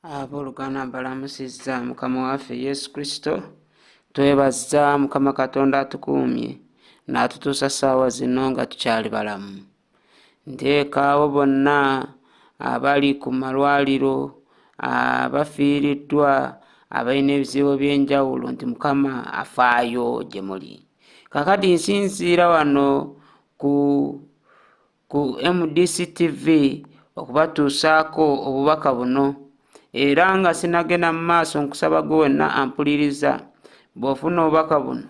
Abooluganda, mbalamusizza Mukama waffe Yesu Kristo. Twebaza Mukama Katonda atukuumye n'atutuusa ssaawa zino nga tukyali balamu. Nteeka abo bonna abali ku malwaliro, abafiiriddwa, abalina ebizibu eby'enjawulo nti Mukama afaayo gye muli. Kaakati nsinziira wano ku ku MDC TV okubatuusaako obubaka buno, era nga sinagenda mu maaso, nkusaba gwe wenna ampuliriza, bw'ofuna obubaka buno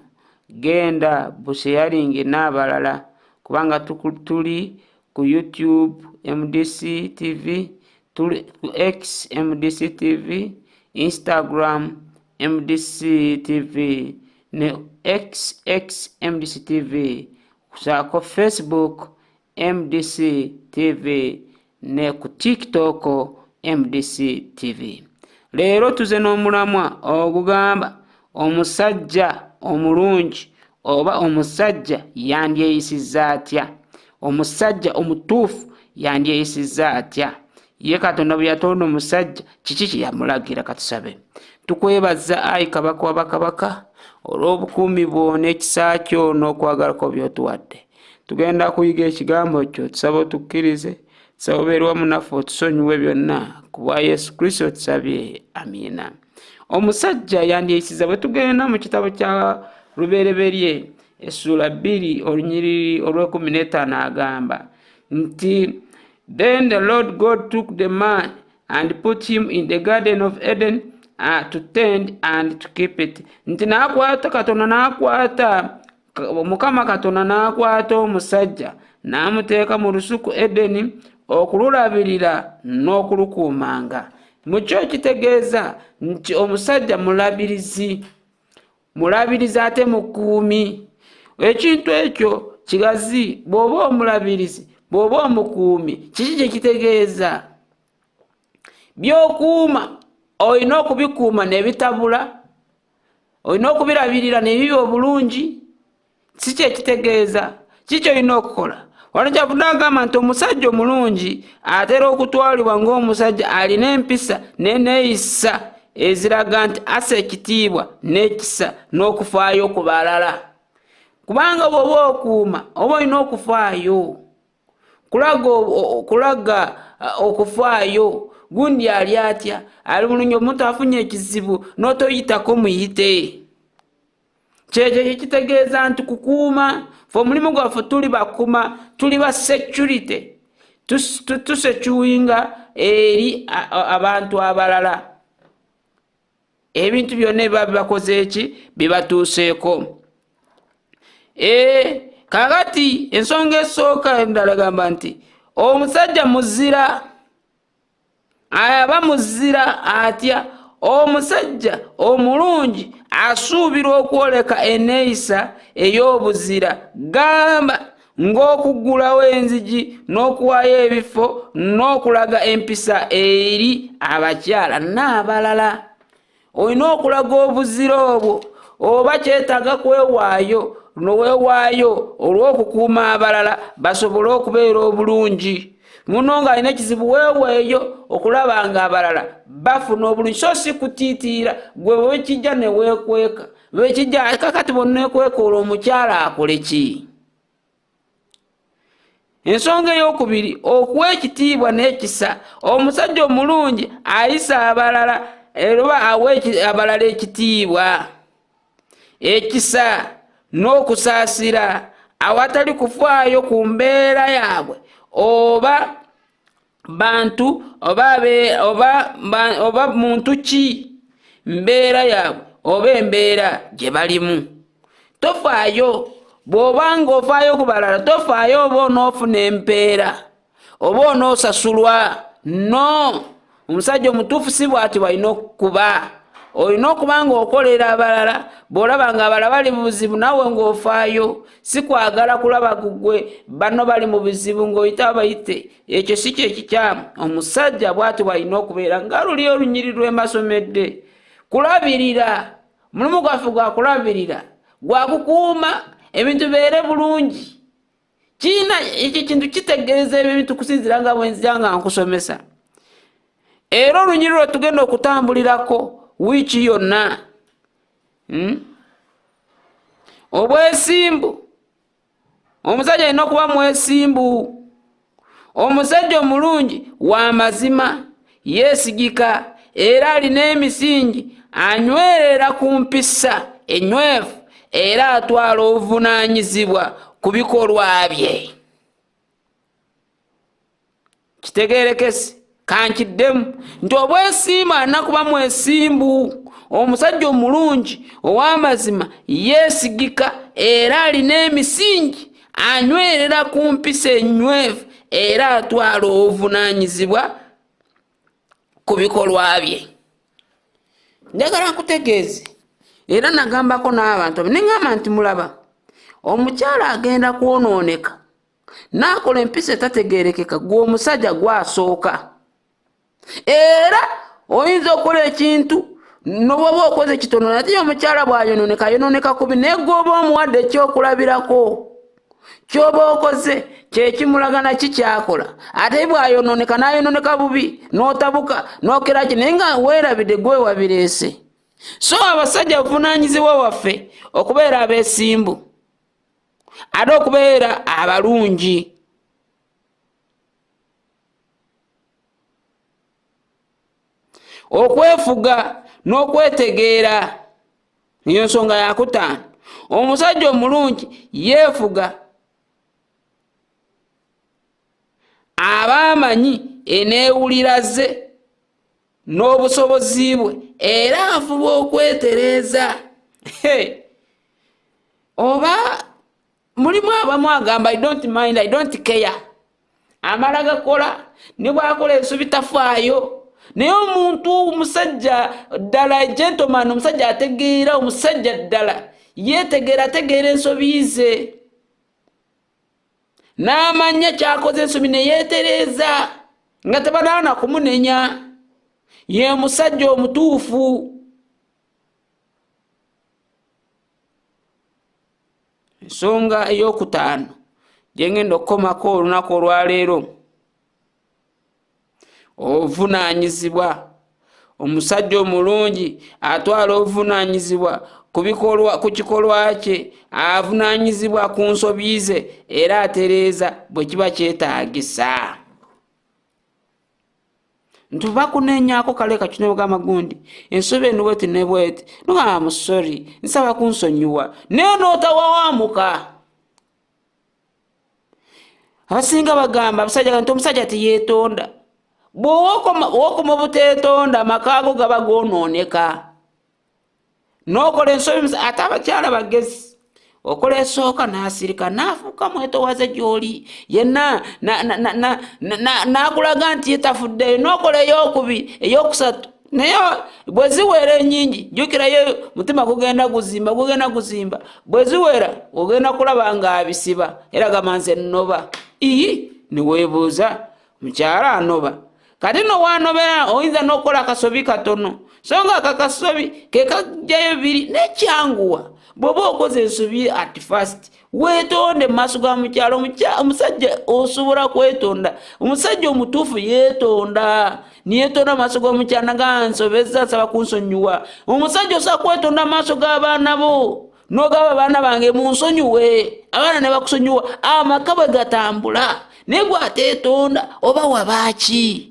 genda busheyaringe n'abalala, kubanga tuli ku YouTube MDC TV, tuli ku X MDC TV, Instagram MDC TV ne XX MDC TV, kusaako Facebook MDC TV ne ku TikTok MDC TV. Leero tuze n'omulamwa ogugamba omusajja omulungi oba omusajja yandyeyisizza atya? Omusajja omutuufu yandyeyisizza atya? Ye Katonda bwe yatonda omusajja, kiki kye yamulagira? Katusabe. Tukwebaza, ayi Kabaka wa bakabaka, olw'obukuumi bwo n'ekisa kyo n'okwagala kwo by'otuwadde. Tugenda kuyiga ekigambo kyo, tusaba otukkirize, tusaba obeere wamu naffe, otusonyiwe byonna. Ku bwa Yesu Kristo tusabye, amiina. Omusajja yandyeyisiza, bwe tugenda mu kitabo kya Lubereberye essuula 2 olunyiriri olw'15, agamba nti, "Then the Lord God took the man and put him in the garden of Eden to tend and to keep it." Nti n'akwata, Katonda n'akwata, Mukama Katonda n'akwata omusajja n'amuteeka mu lusuku Edeni okululabirira n'okulukuumanga. Mu kyo kitegeeza nti omusajja mulabirizi, mulabirizi ate mukuumi. Ekintu ekyo kigazi. Bw'oba omulabirizi, bw'oba omukuumi, kiki kye kitegeeza? By'okuuma olina okubikuuma nebitabula, olina okubirabirira nebiba obulungi. Si kyekitegeeza? Kiki olina okukola wano? Kyavudde agamba nti omusajja omulungi atera okutwalibwa ng'omusajja alina empisa n'eneeyisa eziraga nti assa ekitiibwa n'ekisa n'okufaayo ku balala, kubanga bw'oba okuuma oba olina okufaayo, kulaga okufaayo. Gundi ali atya? Ali bulungi? Omuntu afunye ekizibu n'otoyitako muyite. Kyekyo kyekitegeeza nti kukuuma. Fe omulimu gwaffe tuli bakuma, tuli ba security, tusecuringa eri abantu abalala ebintu byonna ebiba bibakoze eki bibatuuseeko. Kakati ensonga esooka endala gamba nti omusajja muzira aba muzira atya? Omusajja omulungi asuubirwa okwoleka eneeyisa ey'obuzira, gamba ng'okuggulawo enzigi n'okuwaayo ebifo n'okulaga empisa eri abakyala n'abalala. Olina okulaga obuzira obwo, oba kyetaaga kwewaayo noweewaayo olw'okukuuma abalala basobole okubeera obulungi. Muno ng'alina ekizibu, weeweeyo okulaba nga abalala bafuna obulungi, so si kutiitiira. Gwe bwekijja ne weekweka, bwekijja kakati bonneekweka, olwo omukyala akole ki? Ensonga eyokubiri, okuwa ekitiibwa n'ekisa. Omusajja omulungi ayisa abalala oba awa abalala ekitiibwa, ekisa n'okusaasira awatali kufaayo ku mbeera yaabwe oba bantu oba muntu ki, mbeera yaabwe oba embeera gye balimu. Tofaayo. Bw'oba ng'ofaayo ku balala, tofaayo oba onoofuna empeera oba onoosasulwa. No omusajja omutuufu si bw'ati bw'alina okuba. Olina okuba ng'okolera abalala. Bw'olaba nga abalala bali mu buzibu, naawe ng'ofaayo, si kwagala kulaba gugwe banno bali mu buzibu ng'oyita abayite. Ekyo si kye kikyamu. Omusajja bw'ati bw'alina okubeera, nga luli olunyiri lwembasomedde. Kulabirira, mulimu gwaffe gwa kulabirira, gwakukuuma ebintu beere bulungi. Kiina ekyo kintu kitegeeza ebyo ebintu kusinzira nga bwenzija nga nkusomesa. Era olunyiriri lwe tugenda okutambulirako wiiki yonna, Obwesimbu. Omusajja alina okuba mwesimbu. Omusajja omulungi wa mazima, yeesigika, era alina emisingi, anywerera ku mpisa ennywevu, era atwala obuvunaanyizibwa ku bikolwa bye. Kitegeerekese, kankiddemu nti obwesimbu alina kuba mwesimbu. Omusajja omulungi ow'amazima yeesigika era alina emisingi, anywerera ku mpisa ennywevu, era atwala obuvunaanyizibwa ku bikolwa bye. Njagala nkutegeeze, era nagambako n'abantu ne ŋŋamba nti mulaba omukyala agenda kwonooneka n'akola empisa etategeerekeka, gwe omusajja gwasooka. Era oyinza okukola ekintu nobwoba okoze kitono, naye omukyala bw'ayonooneka ayonooneka kubi, naye gwe oba omuwadde ekyokulabirako ky'oba okoze kyekimulaga naki kyakola. Ate bw'ayonooneka n'ayonooneka bubi, n'otabuka n'okera ki, naye nga weerabidde gwe wabireese. So abasajja buvunaanyizibwa waffe okubeera abeesimbu, ate okubeera abalungi. Okwefuga n'okwetegeera niyo nsonga yakutaano. Omusajja omulungi yeefuga, aba amanyi eneewulira ze n'obusobozi bwe, era afuba okwetereeza. Oba mulimu abamu agamba I don't mind, I don't care, amala gakola ne bwakola ensobi tafaayo. Naye omuntu omusajja ddala gentleman, omusajja ategeera, omusajja ddala yeetegeera, ategeera ensobi ze n'amanya kyakoze ensobi ne yeetereeza nga tebanaana kumunenya, ye musajja omutuufu. Ensonga ey'okutaano gye ngenda okukomako olunaku olwaleero, obuvunaanyizibwa. Omusajja omulungi atwala obuvunaanyizibwa ku kikolwa kye, avunaanyizibwa ku nsobi ze era atereeza bwe kiba kyetaagisa. Nti bakunenyaako kale kakino ogamba gundi ensobi eno bweti ne bweti, nogamba mu sorry, nsaba kunsonyiwa, naye n'otawawamuka. Abasinga bagamba abasajja nti omusajja teyeetonda. Bw'owokoma obuteetonda, amaka go gaba goonooneka. N'okola ensobi, ate abakyala bagezi, okola esooka n'asirika n'afuuka mwetowaze gy'oli, yenna n'akulaga nti ye tafuddeyo. N'okola ey'okubiri, ey'okusatu, naye bwe ziwera ennyingi, jjukirayo mutima gugenda guzimba, gugenda guzimba. Bwe ziwera ogenda kulaba ng'abisiba, era gamba nze nnoba. Ii, ne weebuuza mukyala anoba. Kati no wanobera oyinza n'okukola akasobi katono, so nga akakasobi ke kajjayo biri nekyanguwa. Bw'oba okoze ensobi at first, weetonde mu maaso ga mukyalo. Omusajja osobola kwetonda, omusajja omutuufu yeetonda, niyeetonda mu maaso g'omukyala naga nsobezza, nsaba kunsonyiwa. Omusajja osobola kwetonda mu maaso g'abaana bo n'ogamba abaana bange munsonyiwe, abaana ne bakusonyiwa, amaka bwe gatambula. Naye gwateetonda oba wabaaki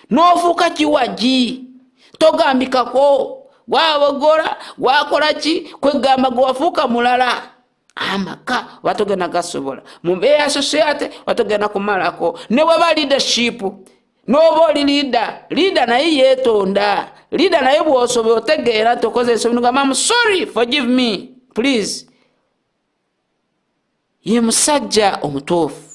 n'ofuuka kiwagi, togambikako, gwabogola gwakola ki, kwegamba gwe wafuuka mulala, amaka oba togenda gasobola. Mu mbeera ya society oba togenda kumalako. Ne bwaba leadership, n'oba oli leader, leader naye yeetonda. Leader naye bw'osobola otegeera nti okoze ensobi, nogamba I'm sorry, forgive me please, ye musajja omutuufu.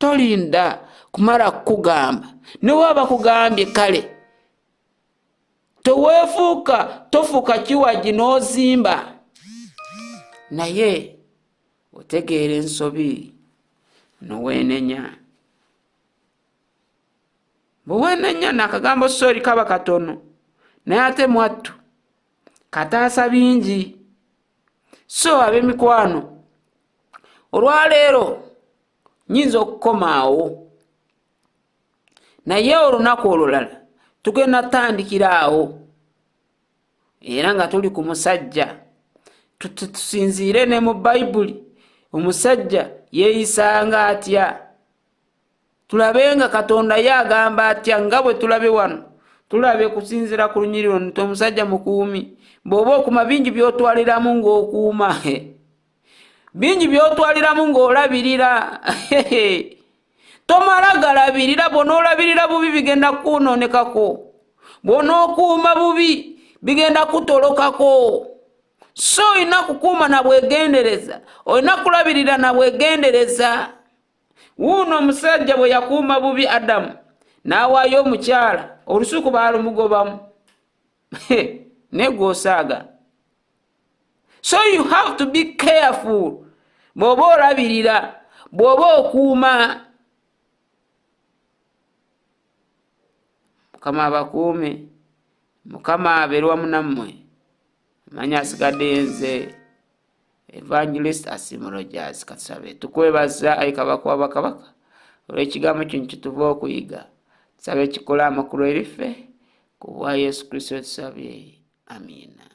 Tolinda kumala kukugamba, ne waba bakugambye kale toweefuuka, tofuuka kiwagi n'ozimba, naye otegeera ensobi noweenenya. Bwe weenenya nakagambo sorry kaba katono, naye ate mwattu kataasa bingi. So ab'emikwano, olwaleero Nyinza okukoma awo, naye olunaku olulala tugenda tutandikira awo, era nga tuli ku musajja. Tusinziire ne mu Bayibuli, omusajja yeeyisanga atya, tulabe nga Katonda ye agamba atya. Nga bwe tulabe wano, tulabe kusinziira ku lunyiriro nti omusajja mukuumi. Bw'oba okuma, bingi by'otwaliramu ng'okuuma, bingi by'otwaliramu ng'olabirira. Tomala galabirira. Bw'onoolabirira bubi, bigenda kukunoonekako. Bw'onookuuma bubi, bigenda kutolokako. So olina kukuuma na bwegendereza, olina kulabirira na bwegendereza. Wuuno omusajja bwe yakuuma bubi Adamu n'awaayo omukyala, olusuku baalumugobamu, naye gw'osaaga. So you have to be careful bw'oba olabirira, bw'oba okuuma. Mukama abakuume, Mukama abeere wamu nammwe. Manya asigadde nze Evangelist Asimu Rogers. Katusabe. Tukwebaza, ayi Kabaka wa bakabaka, olw'ekigambo kino kyetuva okuyiga. Tusabe kikole amakulu eri ffe, ku bwa Yesu Kristo tusabye, amiina.